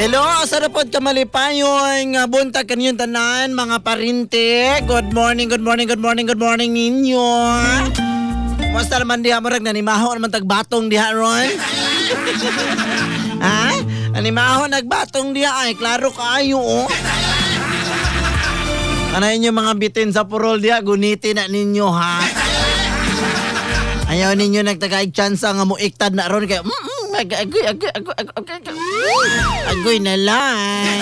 Hello, asa na pod kamalipayon nga buntag kaninyong tanan mga parinte. Good morning, good morning, good morning, good morning ninyo. Kumusta naman diha, murag nanimaho naman tagbatong diha ron? Ha? Nanimaho nagbatong diha ay klaro kaayo oh. Ano inyo mga bitin sa purol diha, guniti na ninyo ha. Ayaw ninyo nagtagaig chance nga muiktad na ron kay agoy agoy agoy agoy agoy agoy na lang.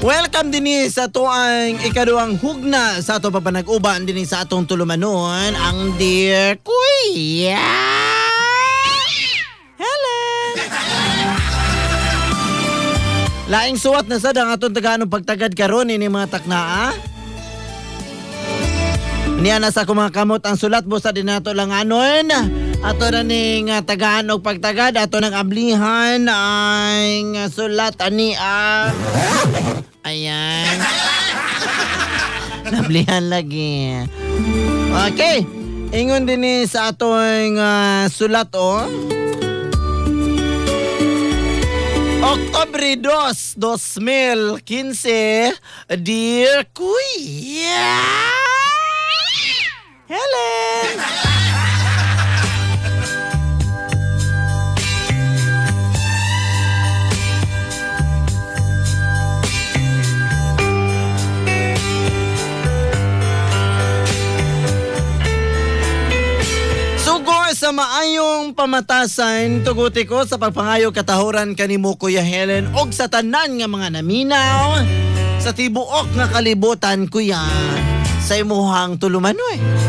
Welcome dinhi sa tuang ikaduhang hugna sa ato papanag-uban dinhi sa atong tulumanon, ang Dear Kuya Helen. Laing suwat na sad ang atong taganong pagtagad karon ini mga taknaa. Niya na sa akong mga kamot ang sulat busa din nato lang anon. Ato na ning tagaan og pagtagad, ato nang ablihan ang sulat ani Ayan. Nablihan lagi. Okay. Ingon din ni sa atong sulat oh. Oktobre 2, 2015, Dear Kuya Helen. Sugo sa maayong pamatasan, tuguti ko sa pagpangayo katahuran kanimo Kuya Helen og sa tanan nga mga naminaw sa tibuok nga kalibutan kuya sa imuhang tulumanoy.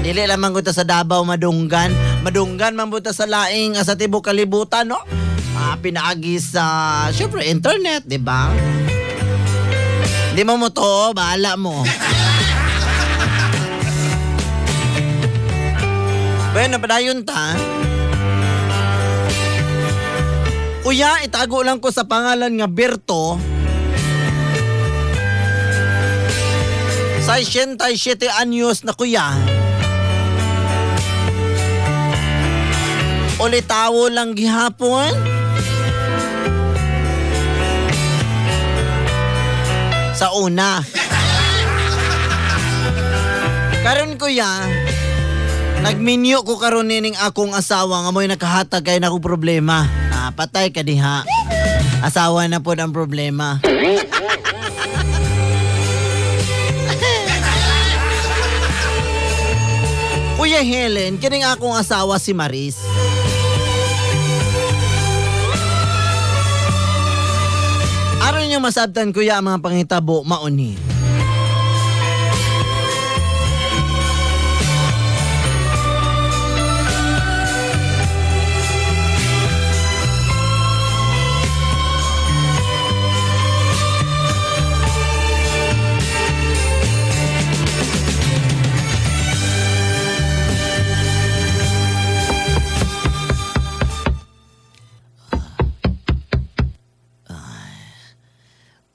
Dili lamang ko ta sa Davao madunggan, madunggan man ta sa laing sa tibuok kalibutan no. Pinaagi sa syempre internet, di ba? Di mo mo to, bahala mo. Bueno, padayon ta. Kuya, itago lang ko sa pangalan nga Berto. Sa 87 anyos na kuya. Ulitawo lang gihapon. Sa una. Karon kuya, nagminyo ko karon nining akong asawa nga mo'y nakahatag kay na akong problema. Patay ka diha. Asawa na pod ang problema. Kuya Helen, kining akong asawa si Maris. Aron niyo masabtan kuya ang mga pangitabo mauni.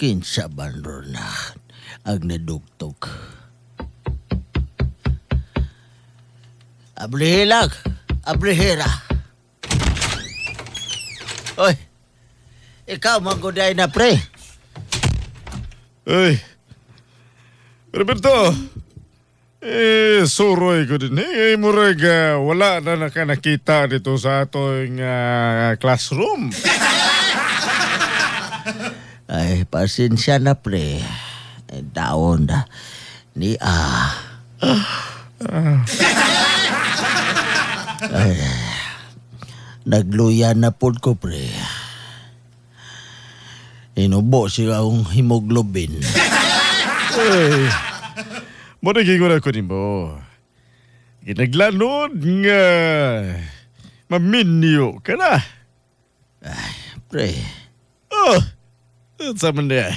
Kinsa man ron na ang nadugtog. Ablihilag, ablihira. Oy, ikaw maguday na pre. Ay, Roberto, suroy ko din. Murag, wala na nakanakita dito sa atong classroom. Ay, pasensya na pre. Ay, daon na. Ni Ay, nagluya na pod ko pre. Inubo siya akong hemoglobin. Ay, mo na gingon ako nimo. Ginaglanod nga maminyo ka na. Ay, pre. Oh, sa man niya.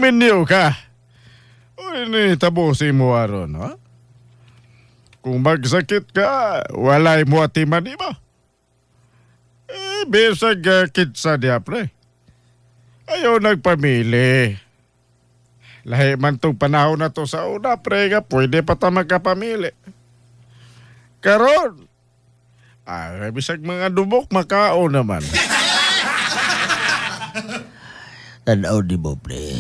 Minyo ka. Uy, ni tabo si mo aron, ha? Kung magsakit ka, walay mo atiman mo. Eh, bisag kitsa diya, pre. Ayaw nagpamili. Lahi man tong panahon na to sa una, pre, nga pwede pa ta magkapamili. Karon, Ay, bisag mga dubok, makaon naman. Tanaw di mo, pre.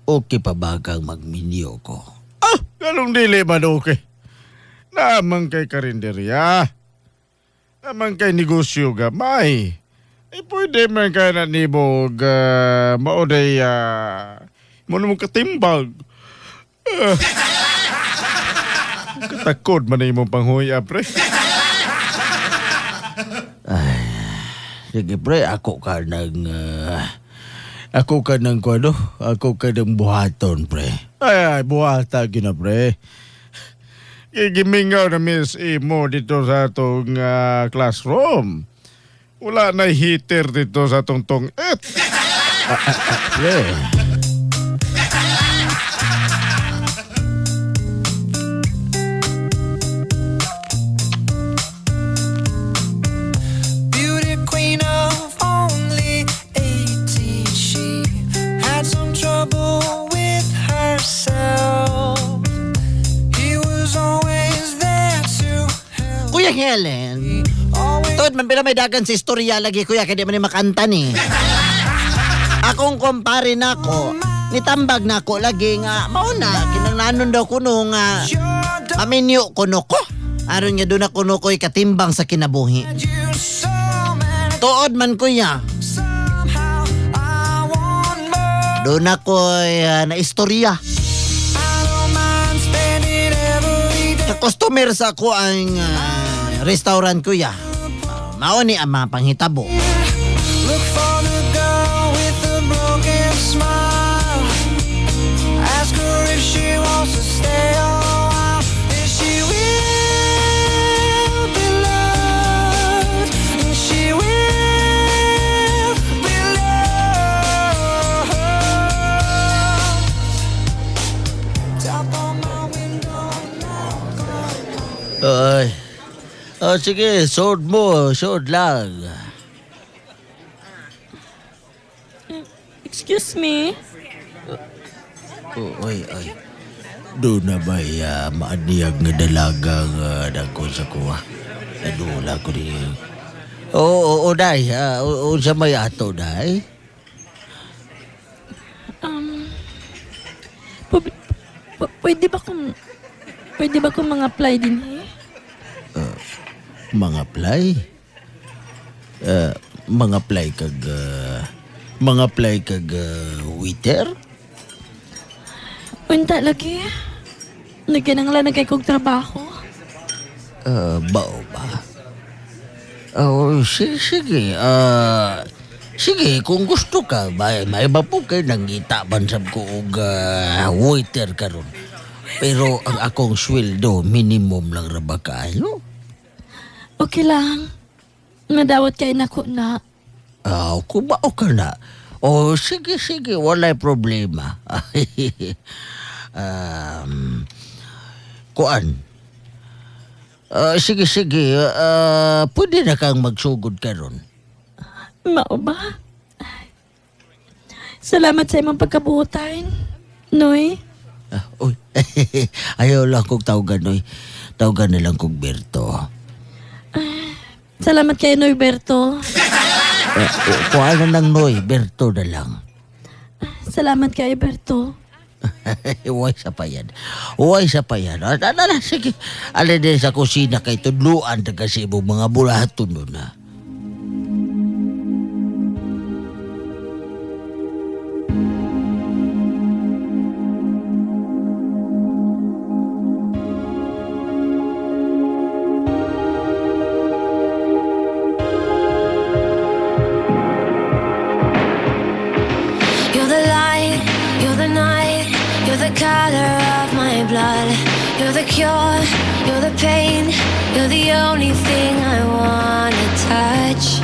Okay pa ba kang magminyo ko? Ah, ganong dili man okay. Naman kay karinderya. Naman kay negosyo gamay. Eh, pwede man kay na nibog, maoday, mo na mong katimbag. Ah. Katakod man na imong panghuya, pre. Sige, pre, ako ka ng... ako ka ng kwano? Ako ka ng buhaton, pre. Ay, ay, buhata gina, pre. Gigimingaw na miss imo dito sa atong classroom. Wala na heater dito sa atong tong-it. Pre. Beauty queen of only 18. She had some trouble with herself. He was always there to help. Kuya Helen, Always tuod man pila may dagan sa istorya lagi, kuya, kaya di man ni makanta ni. Akong kumpare nako, nitambag nako lagi nga, mauna, kinanglanon daw kuno nga, your paminyo kuno ko. Aron nga doon ako kuno ko'y katimbang sa kinabuhi. you so many. Tuod man, kuya, Somehow I want more. doon ako'y na istorya. I don't mind spending every day. Ka customer sa ako ang restaurant, kuya. Mao ni ang mga panghitabo. Look for the girl with the broken smile. Ask her if she wants to stay a while. And she will be loved. And she will be loved. Tap on my window now. Ay. Oh, sige, sod mo, sod lang. Excuse me? Oh, ay, ay. Doon na ba maaniyag nga dalaga nga dagko sa kuha? Nadula ko ni. Oo, oo, oo, day. Oo, sa may ato, day. Um, pwede ba kung pwede ba kung mga apply din eh? Mga play? Mga play kag... mga play kag waiter? Unta lagi. Nagkinanglan na kay kog trabaho. Bao ba? Oh, sige, sige. Sige, kung gusto ka, may iba po kay nangita man sab ko og waiter karon. Pero ang akong sweldo minimum lang ra ba kaayo? Okay lang. Madawat kay nako na. Ah, kung mao ka na. Oh, sige, sige, walay problema. um, kuan. Sige, sige. Pwede na kang magsugod karon. Mao ba? Salamat sa imong pagkabuotan, Noy. Ah, uy. Ayaw lang kong tawagan, oy. Tawagan na lang kong Berto. Salamat kay Noy Berto. Kuha na ng Noy, Berto na lang. Salamat kay Berto. Uway sa pa yan. Uway sa pa yan. Ah, na, sige. Alin din sa kusina kay tudluan ta kasi imong mga bulahaton nun, ha. You're the light, you're the night, you're the color of my blood. You're the cure, you're the pain, you're the only thing I wanna touch.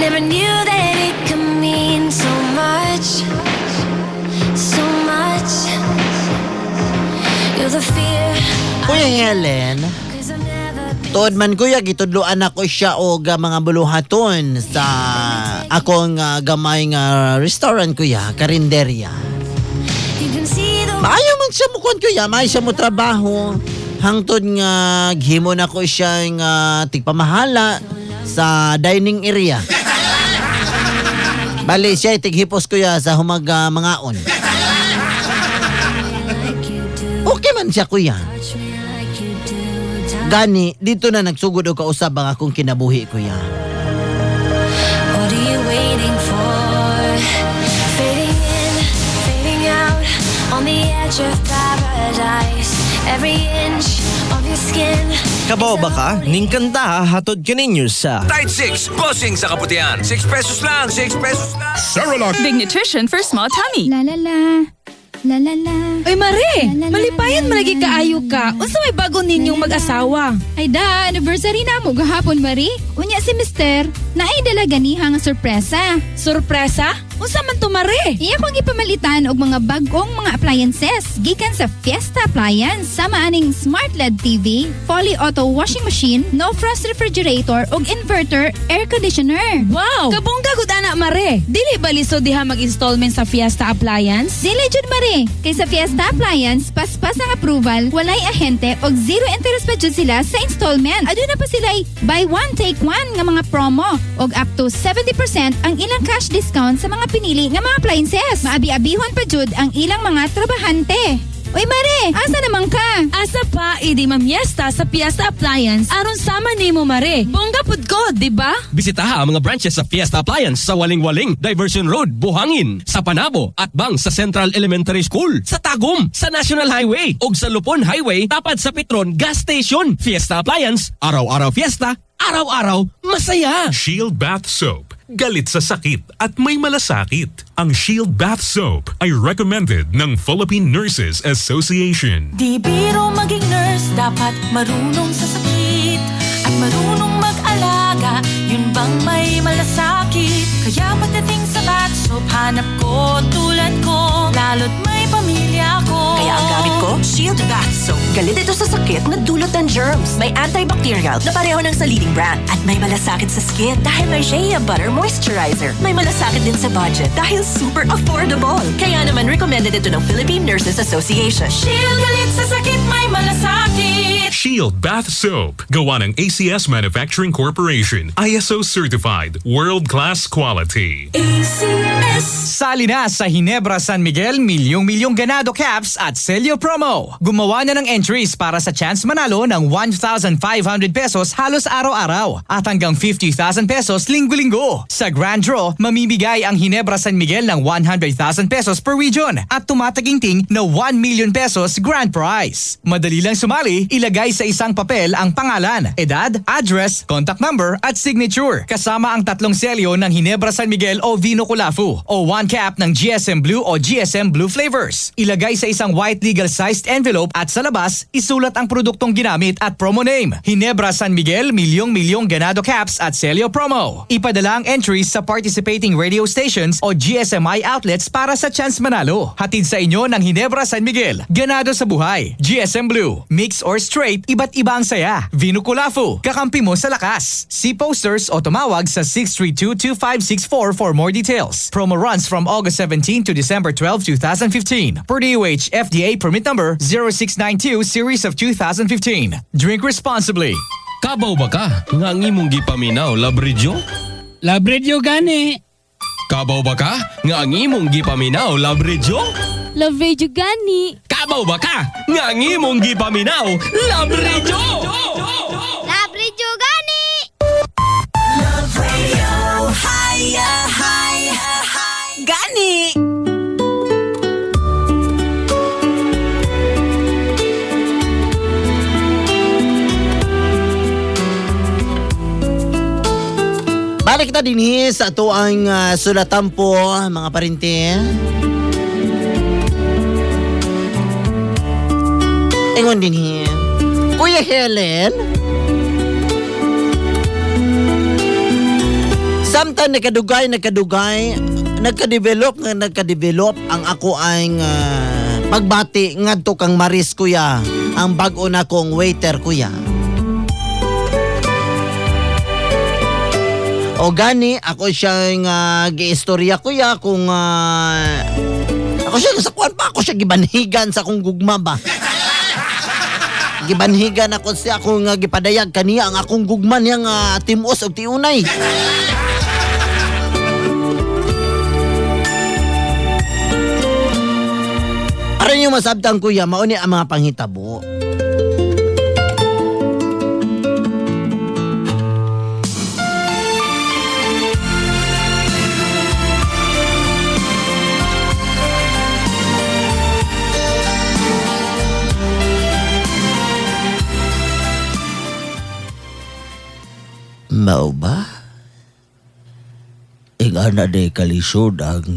Never knew that it could mean so much, so much. You're the fear, Kuya Helen, 'cause I've never been. tuod man kuya, gitudloan ako siya og mga buluhaton sa akong gamay nga restaurant kuya, karinderya. You can see the Maayo man siya mo kuan kuya, maayo siya mo trabaho. Hangtod nga gihimo nako siya nga tigpamahala sa dining area. Bali siya tighipos, kuya, sa humag mangaon. Okay man siya, kuya. Gani, dito na nagsugod og kausab ang akong kinabuhi, kuya. What are you waiting for? Fading in, fading out, on the edge of paradise. Every inch of your skin. Kabaw ba ka? Ning kanta hatod kaninyo sa Tide 6, bossing sa kaputian. 6 pesos lang, 6 pesos lang. Cerelac. Big nutrition for small tummy. La la la. La la la. Uy, Mare, malipayon malagi kaayo ka. Unsa may bago ninyong mag-asawa? Ay da, anniversary na mo gahapon, Mari. Unya si Mister, naay dala ganiha nga sorpresa. Sorpresa? Unsa man to, Mare? Iya kong gipamalitan og mga bag-ong mga appliances gikan sa Fiesta Appliance sama aning Smart LED TV, Fully Auto Washing Machine, No Frost Refrigerator ug inverter air conditioner. Wow! Kabongga gud ana, Mare. Dili ba lisod diha mag-installment sa Fiesta Appliance? Dili jud, Mare. Kay sa Fiesta Appliance, paspas ang approval, walay ahente og zero interest pa jud sila sa installment. Aduna pa sila buy one take one nga mga promo og up to 70% ang ilang cash discount sa mga pinili nga mga appliances. Maabi-abihon pa jud ang ilang mga trabahante. Uy Mare, asa naman ka? Asa pa, idi mamiesta sa Fiesta Appliance aron sama nimo, Mare. Bongga pud ko, di ba? Bisitaha ang mga branches sa Fiesta Appliance sa Waling-Waling, Diversion Road, Buhangin, sa Panabo at Bang sa Central Elementary School, sa Tagum, sa National Highway, ug sa Lupon Highway tapat sa Petron Gas Station. Fiesta Appliance, araw-araw fiesta, araw-araw masaya. Shield Bath Soap. Galit sa sakit at may malasakit. Ang Shield Bath Soap ay recommended ng Philippine Nurses Association. Di biro maging nurse, dapat marunong sa sakit at marunong mag-alaga, yun bang may malasakit? Kaya pagdating sa bath soap, hanap ko tulad ko, lalo't may pamilya ko. Kaya ang gamit ko, Shield Bath Soap. Galit ito sa sakit na dulot ng germs. May antibacterial na pareho ng sa leading brand. At may malasakit sa skin dahil may Shea Butter Moisturizer. May malasakit din sa budget dahil super affordable. Kaya naman recommended ito ng Philippine Nurses Association. Shield, galit sa sakit, may malasakit. Shield Bath Soap. Gawa ng ACS Manufacturing Corporation. ISO certified. World-class quality. ACS. Sali na sa Ginebra San Miguel Milyong-Milyong Ganado Caps at Selyo Promo. Gumawa na ng entries para sa chance manalo ng 1,500 pesos halos araw-araw at hanggang 50,000 pesos linggo-linggo. Sa Grand Draw, mamimigay ang Ginebra San Miguel ng 100,000 pesos per region at tumataginting na 1 million pesos grand prize. Madali lang sumali, ilagay sa isang papel ang pangalan, edad, address, contact number at signature. Kasama ang tatlong selyo ng Ginebra San Miguel o Vino Kulafu o one cap ng GSM Blue o GSM Blue flavors. Ilagay sa isang white legal-sized envelope at sa labas, isulat ang produktong ginamit at promo name. Ginebra San Miguel, Milyong-Milyong Ganado Caps at Selyo Promo. Ipadala ang entries sa participating radio stations o GSMI outlets para sa chance manalo. Hatid sa inyo ng Ginebra San Miguel. Ganado sa buhay. GSM Blue. Mix or straight, iba't iba ang saya. Vino Kulafu. Kakampi mo sa lakas. See posters o tumawag sa 632-2564 for more details. Promo runs from August 17 to December 12, 2015. Per DOH FDA permit number 0692 series of 2015. Drink responsibly. Kabaw ba ka nga ang imong gipaminaw Love Radio? Love Radio gani. Kabaw ba ka nga ang imong gipaminaw Love Radio? Love Radio gani. Kabaw ba ka nga ang imong gipaminaw Love Radio? Love Radio gani! Love Radio, higher, higher, high. Gani! Balik ta dinhi sa ato ang sulatampo, mga parente. Ingon dinhi. Kuya Helen, samtang nagkadugay, nagka-develop nga nagka-develop ang ako ang pagbati ngadto kang Maris, kuya, ang bag-o na kong waiter, kuya. O gani, ako siyang giistorya, kuya, kung ako siya sa kuwan pa, ako siya gibanhigan sa akong gugma ba. Gibanhigan ako siya akong gipadayag kaniya ang akong gugma niya nga timos og tiunay. Aron yung masabtang kuya, mao ni ang mga panghitabo. Mao ba? Ingana di kalisod ang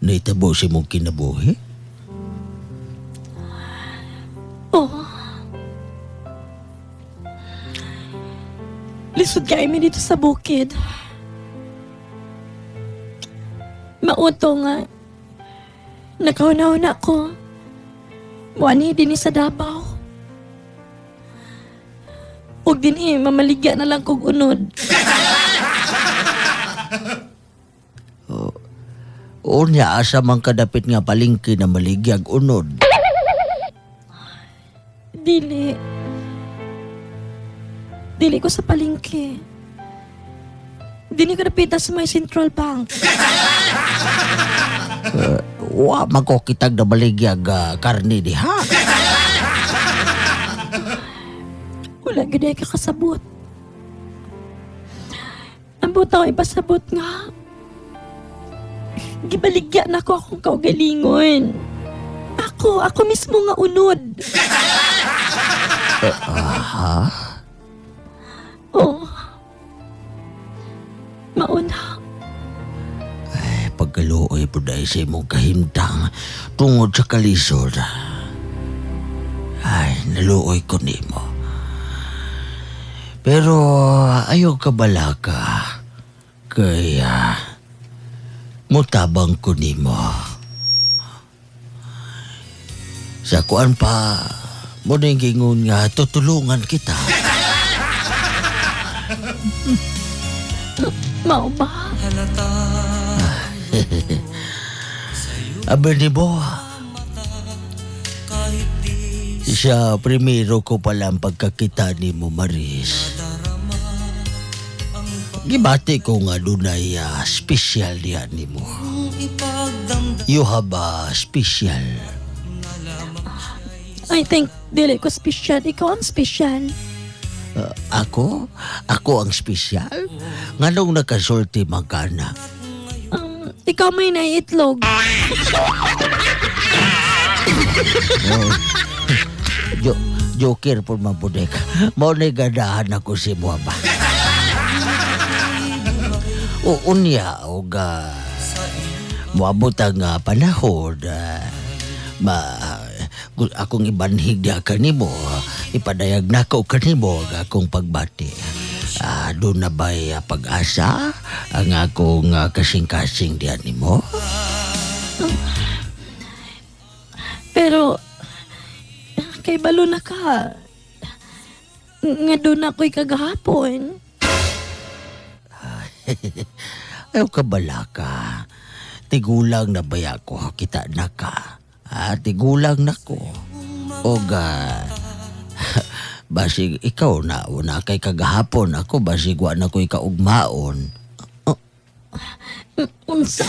nahitabo sa imong kinabuhi? Oh. Lisod kay mi dito sa bukid. Mauto nga. Nakauna-una ko. Muani din sa Davao. Ug dinhi mamaligya na lang kog unod. Unya asa man kadapit nga palengke na maligyag unod. Dili. Dili ko sa palengke. Dili ko napita sa may Central Bank. Wa man ko kitag na maligyag karne diha. Wala gid ay kakasabot. Ang butaw ay pasabot nga. Gibaligya na ko akong kaugalingon. Ako mismo nga unod. Ha? Oo. Mauna. Ay, pagkaluoy po dahil sa imong kahimtang tungod sa kalisod. Ay, naluoy ko nimo. Pero ayaw ka balaka. Kaya mutabang ko nimo. Sa kuan pa, mo ning gingon nga tutulungan kita. Mao ba? Abi ni mo, siya primero ko pala ang pagkakita ni mo, Maris. Gibati ko nga dunay special diha nimo. You have a special. I think dili ko special. Ikaw ang special. Ako? Ako ang special? Nganong nakasulti man ka na? Ikaw may naiitlog. Oh. Joker po mabudek. Mao ni ganahan ako si mo ba? O unya og moabot ang panahon akong ibanhig diha kanimo, ipadayag nako kanimo ang akong pagbati. Doon na ba'y pag-asa ang akong kasing-kasing diha nimo? Pero kay balo na ka. Nga doon ako'y kagahapon. Ayaw ka bala ka. Tigulang na baya ko, kita na ka. Tigulang na ko. Og basig ikaw na, una kay kagahapon ako, basig wa na ko'y kaugmaon. Unsa?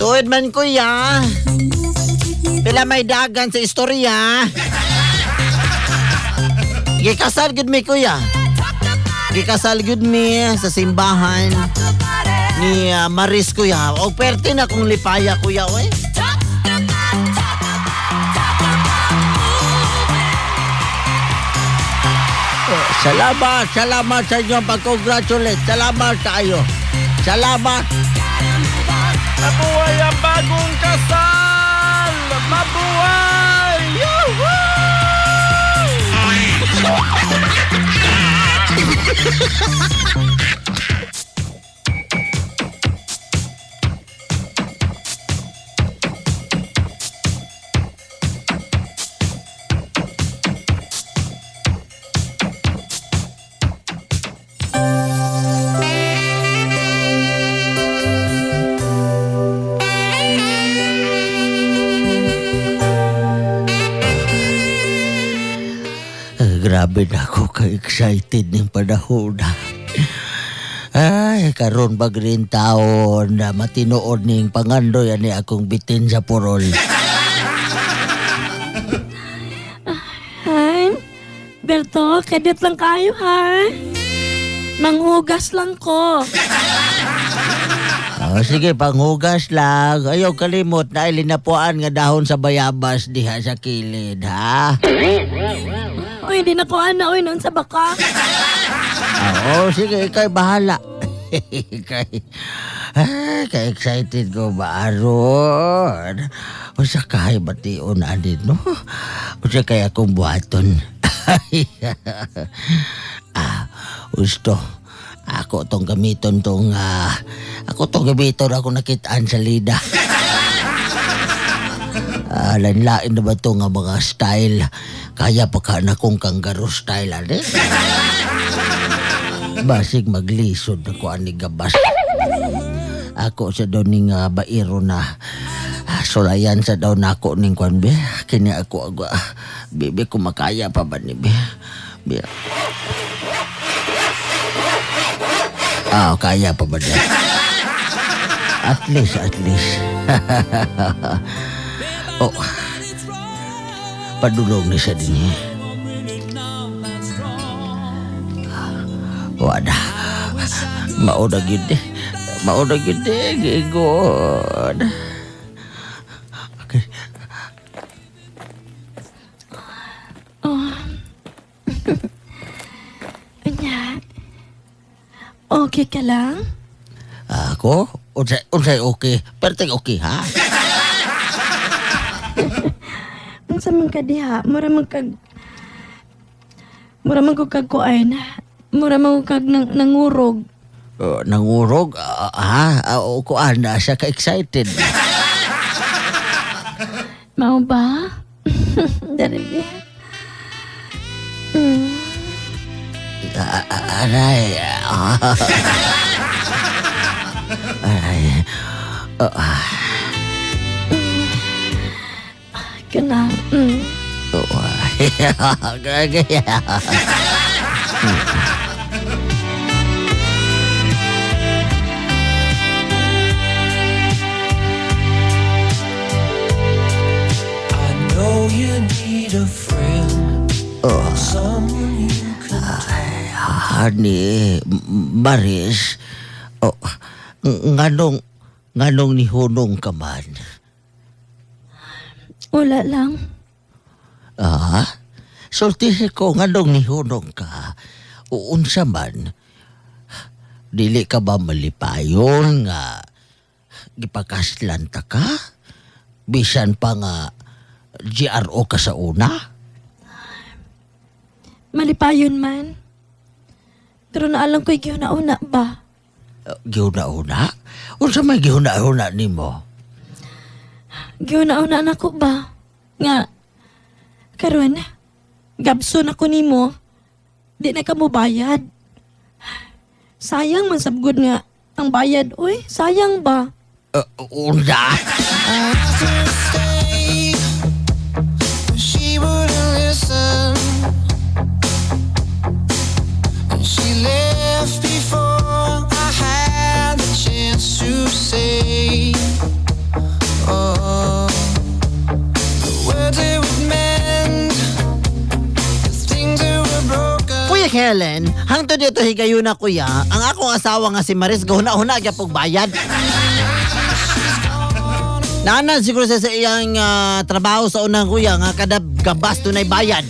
Tuod man kuya. Pila may dagan sa istorya. Gikasal gud mi kuya. Gikasal gud mi sa simbahan ni Maris kuya. Og perte na kong lipaya kuya oy. Oh, salamat, salamat sa inyong pag-congratulate. Salamat kayo. Salamat. Mabuhay ang bagong kasal! Mabuhay! Yahoo! Grabe na ako ka-excited ng panahon na. Ay, karon ba green taon na matinuod ning pangandoy ani akong bitin sa purol. Han, Berto, kadit lang kayo ha. Manghugas lang ko. Oh, sige, panghugas lang. Ayaw kalimot na ilinapuan nga dahon sa bayabas diha sa kilid, ha? Uy, hindi na ko ana, uy, noon sa baka. Oo, sige, ika'y bahala. Ika'y, ay, ka-excited ko ba, aron? Unsa kay bation ani, no? Unsa kay akong buhaton? Ah, gusto. Ako tong gamiton tong, ako tong gamiton ako nakitaan sa lida. Ah, lain-lain na ba to nga mga style? Kaya pa ka na kong kangaroo style, ani? Basig maglisod ako ani gabas. Ako sa daw ning bairo na sulayan sa daw nako ning kwan be. Kini ako agwa. Bibi kumakaya pa ba ni be? Be. Ah, kaya pa ba niya? At least, at least. Oh. Padulong ni siya din eh. Wala. Mauna gyud eh. Mauna gyud eh. Gigon. Okay. Oh. Unya. Okay ka lang? Ako? Unsay okay? Perteng okay, ha? Unsa man ka diha? Mura man kag Mura man kag kuan. Mura man kag nang, nangurog. Nangurog? Ha? Kuan na siya ka-excited. Mao ba? Dali ba? Mm. Aray. Aray. Kana. Mm. Oh. I know you need a friend. Oh. Someone you can Honey, Maris, oh, nganong nihunong ka man? Wala lang. Ah? Sultihi ko, nganong nihunong ka? Uunsa man, dili ka ba malipayon nga gipakaslan ta ka? Bisan pa nga GRO ka sa una? Malipayon man. Pero naalam ko'y gihuna-una ba? Gihuna-una? Unsa may gihuna-una nimo? Gihuna-una na ko ba? Nga, karon, gabso na ko nimo. Di na ka mo bayad. Sayang man sabgod nga ang bayad, uy. Sayang ba? Unsa? I asked her to stay, but she wouldn't listen. And she left before I had the chance to say, oh, the words that would mend the things that were broken. Kuya Helen, hangtod dito higayuna kuya, ang akong asawa nga si Maris gahuna-huna gyapog bayad. Naanan siguro siya sa iyang trabaho sa unang kuya nga kada gabas dunay bayad.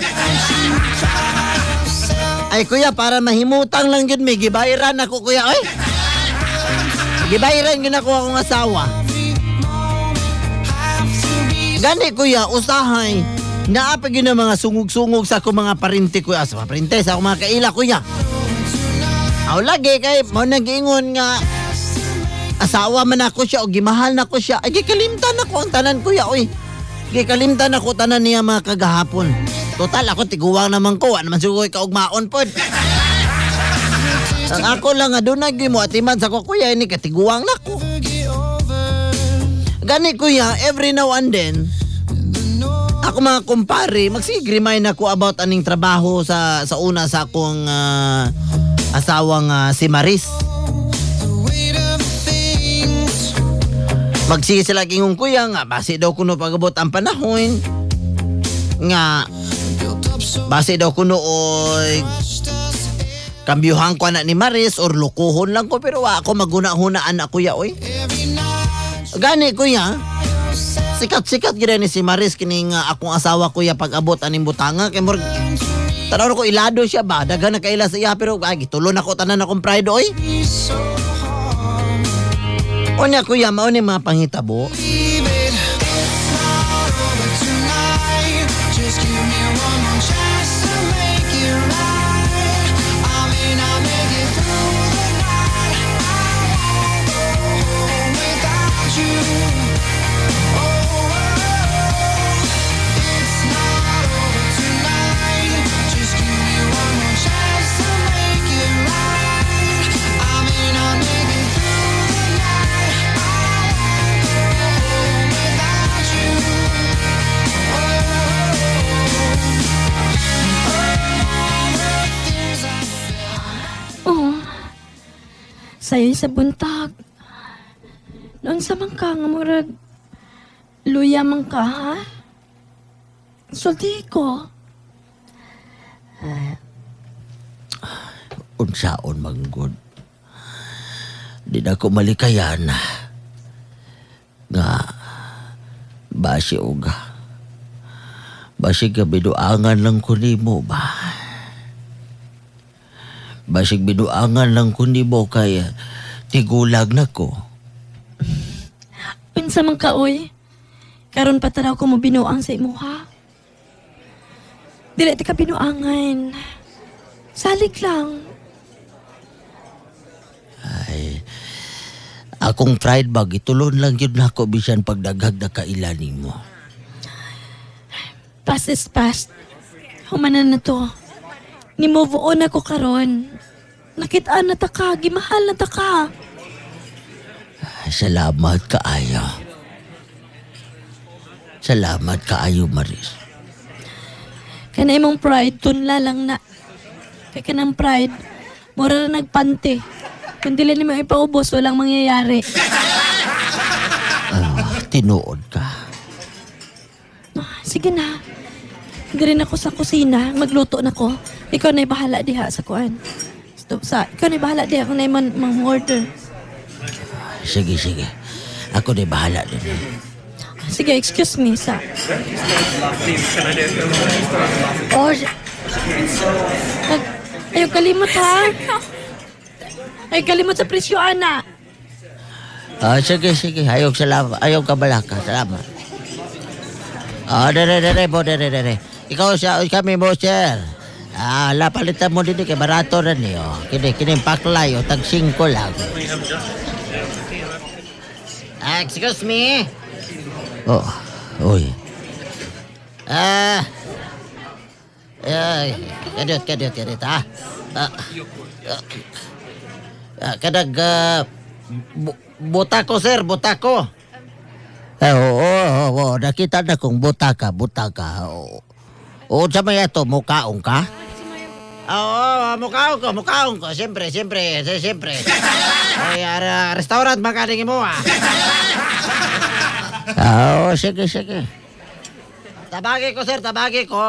Ay kuya, para mahimutang lang yun may gibayran ako kuya. Ay! Gibayran yun ako akong asawa. Gani kuya, usahay. Naapag yun ang mga sungog-sungog sa akong mga parente kuya. Sa mga parente, sa akong mga kaila kuya. Aw lagi kay mao nag-ingon nga asawa man ako siya o gimahal na ko siya. Ay gikalimtan ako ang tanan kuya oy. Gikalimtan ako tanan niya mga kagahapon. Total ako tiguwang naman ko, wa naman siguro kaugmaon pod. Ang ako lang nga dunay gyud mo atiman sa ko kuya ini katiguwang nako. Gani kuya, every now and then ako mga kumpare, magsige remind ako about aning trabaho sa una sa akong asawang si Maris. Magsige sila kingon kuya nga basi daw kuno pagabot ang panahon nga basi daw kuno oy kambyuhan ko na ni Maris or lukuhon lang ko pero wa ako maguna-hunaan na kuya oy. Gani kuya, sikat-sikat gid ni si Maris kining akong asawa kuya pag abot aning butanga kay murag tanaw ko ilado siya ba daghan na kaila sa iya pero ay gitulon ako tanan akong pride oy. Unya kuya mao ni mga panghitabo. Just give me one more chance to make it right. I may not make it through the night. I won't go home without you. Oh, it's not over tonight. Just give me one more chance to make it right. I may not make it through the night. I won't go home without you. Oh. Sayo sa buntag. Noon sa man ka nga murag luya man ka, ha? Sulti ko. Unsaon manggod. Di na ko malikayan nga basi og basig biduangan lang ko nimo ba. Basig biduangan lang ko nimo kay tigulag na ko. Unsa man ka, oy? Karon pa taraw ko mo binuang sa imuha. Dili ta ka binuangan. Salig lang. Ay, akong pride bag itulon lang yun nako bisan pagdaghag na kaila nimo. Past is past. Humanan na to. Ni-move on ako karon. Nakitaan na ta ka, gimahal na ta ka. Salamat kaayo. Salamat kaayo, Maris. Kana imong pride, tunla lang na. Kay kanang pride, mura na nagpante. Kung dili nimo ipaubos, walang mangyayari. Tinuod ka. Sige na. Hindi rin ako sa kusina. Magluto na ko. Ikaw na bahala diha sa kuan. Stop sa. Ikaw na bahala diha kung na man mang order. Sige, sige. Ako na bahala din. Sige, excuse me sa. Oh, ayaw kalimot ha. Ayaw kalimot sa presyo, ana. Sige, sige. Ayaw salamat. Ayaw ka balaka. Salamat. Dere, dere po, dere, dere. Ikaw siya, kami mo, sir. La palitan mo din kay barato na niyo. Kini, kini paklay o tag 5 lang. Excuse me. Oh, oy. Kadiyot, kadiyot, kadiyot, ha? Kadag, buta ko, sir, buta ko. Eh, oo, oo, oo, nakita na kong buta ka, buta ka. Oo, oo, sa may ato, mukaong ka? Oo, mukaong ko, mukaong ko. Siyempre, siyempre, siyempre. Ay, restaurant makaning mo, ah. Oo, sige, sige. Tabagi ko, sir, tabagi ko.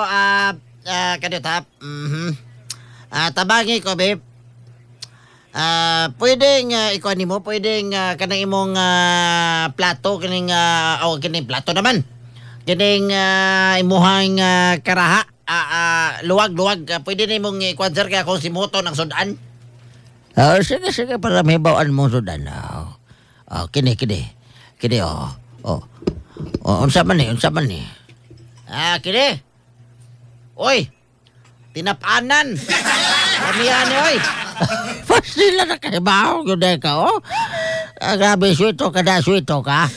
Kadiyot, ha? Mhm. Tabagi ko, babe. Pwedeng ikuha nimo, pwedeng kanang imong plato kining oh, kining plato naman. Kining imuhang karaha. Luwag, luwag. Pwede na mong ikuan, sir, kaya kung simuto ng sudan. Oh, sige, sige, para may bawaan mong sudan. Oh. Oh, kini, kini. Kini, oh. Oh. Oh, unsa man ni, unsa man ni. Ah, kini. Oy, tinapanan. Lamihan ni, oy. Sila na kahibaw, yun ka, oh. Ah, grabe, swito ka na, swito ka.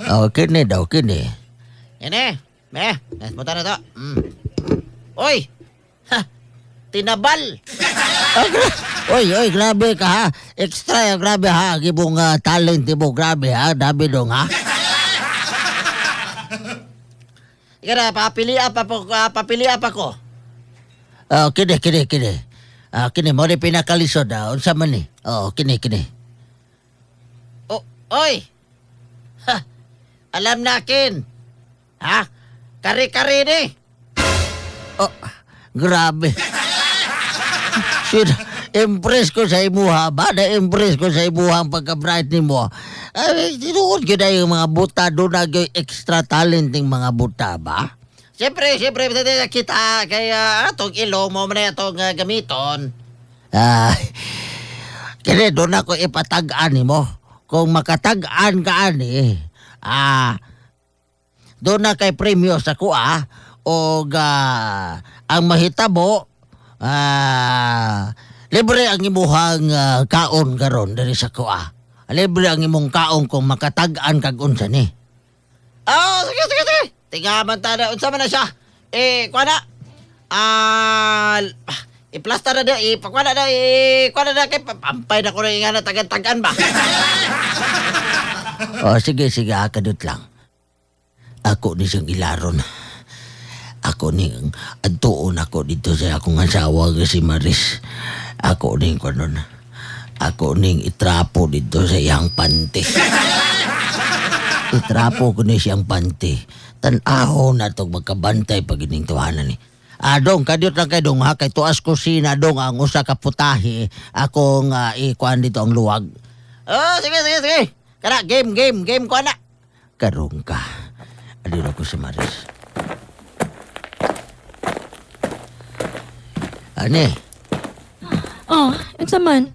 Oh, kini daw, kini. Ini, me, punta na to. Oy, ha, tinabal. Oh, oy, oy, grabe ka ha. Extra, grabe ha. Gibong talent mo, grabe ha. Dami dong ha. Ika na, papili pa ko. Oh, kini, kini, kini. Ah, kini, mo ni pinakalisod ha. Unsa man ni? Oh, kini, kini. Oh, oy. Ha, alam nakin. Ha? Kare-kare ni. Oh, grabe. Shit, impress ko sa imuha ba? Na-impress ko sa imuha ang pagka-bright nimo. Ay, tinuod ko na yung mga buta. Doon na yung extra talent ng mga buta ba? Siyempre, siyempre, kita kaya atong ilong mo man atong gamiton. Ah, kini doon ako ipatag-an nimo. Kung makatag-an ka ani, doon na kay premyo sa kuha og ang mahitabo, libre ang imuhang kaon karon diri sa kuha. Libre ang imong kaon kung makatag-an kag unsa ni. Oh, sige, sige, sige. Tingaman ta na, unsa man na siya. Eh, kuha na. Iplasta na na, ipakuha na na, ikuha na na, kay pampay na ko na nga na tagan-tagan ba? Oh, sige, sige, kadut lang. Ako ni siyang ilaron. Ako ni, adtuon ako dito sa akong asawa nga si Maris. Ako ni, kunon. Ako ning itrapo dito sa iyang panty. Itrapo ko ni siyang panty. Tan-aho na itong magkabantay pag ining tuhanan ni. Dong, kadyot lang kay dong ha, kay tuas kusina dong ang usa ka putahe. Akong ikuan dito ang luwag. Oh, sige, sige, sige. Kana, game, game, game ko na. Karong ka. Adiro ko si Maris. Ane? Oh, unsa man?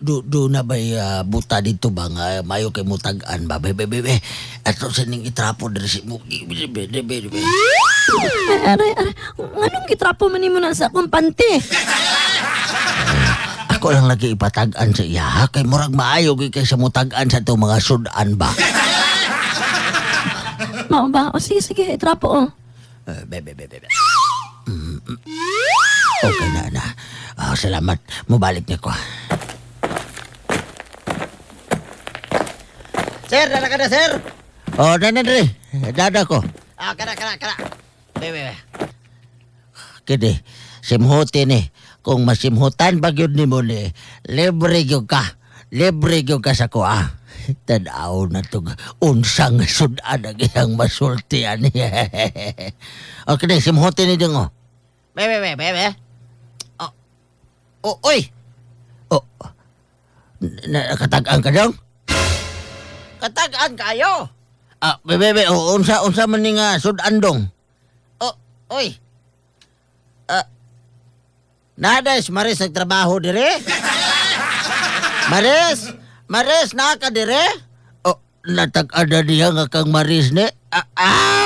Do na ba'y buta dito ba nga mayo kay mutag-an ba? Be, be, be, be. Ato sa ning itrapo diri si mo. Be, be, be, be, be. Ay, aray, aray. Nganong gitrapo man nimo na sa akong panty? Ako lang lagi ipatag-an sa iya, ha? Kay murag maayo gyud kay sa mutag-an sa itong mga sudan ba? Mao ba? O sige, sige, itrapo oh. Be, be, be, be, be. Okay na, na. Salamat. Mubalik niya ko. Sir, dala ka na, sir. Oh, dana dre. Dada ko. Ah, kana, kana, kana. Be, be, be. Kini, simhuti ni. Kung masimhutan ba gyud nimo ni, libre gyud ka. Libre gyud ka sa kuha. Tanaw na tog unsang sudan ang iyang masulti ani. Okay, ni simhuti ni ding oh. Be, be, be, be, be. Oh, oh, oy. Oh. Nakatag-an ka dong? Katag-an kayo. Ah, be, be, be, oh, unsa man ni nga sudan dong? Oh, oy. Nada is Maris nagtrabaho dire? Maris! Maris, naa ka dire? Oh, natag-an na niya nga kang Maris ni. Ah, ah!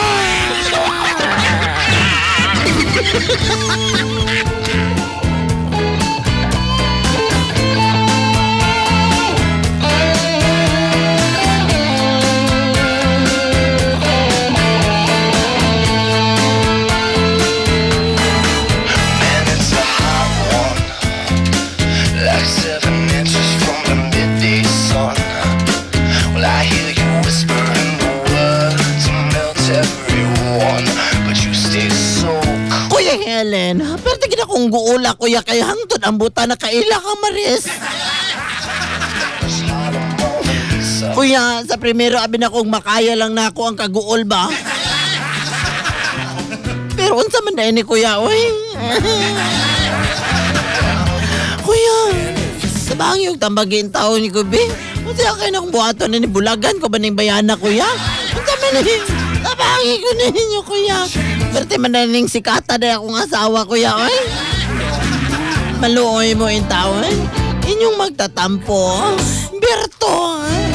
Kuya Helen, pero tignan kong guula, kuya, kay hangtod ang buta na kaila ka, Maris. Kuya, sa primero, abi na kong makaya lang na ako ang kaguol ba? Pero unsa man na ini, kuya, oy. Kuya, sa bangyo, tambagin taon ni Kubi. Unsa kay na kong buhaton ni bulagan ko ba ning bayana, kuya? Unsa man ni? Tabangi ko ninyo, kuya. Perte man na ning sikata na akong asawa, kuya, oy. Maluoy mo in tao, eh. Inyong magtatampo. Berto, eh.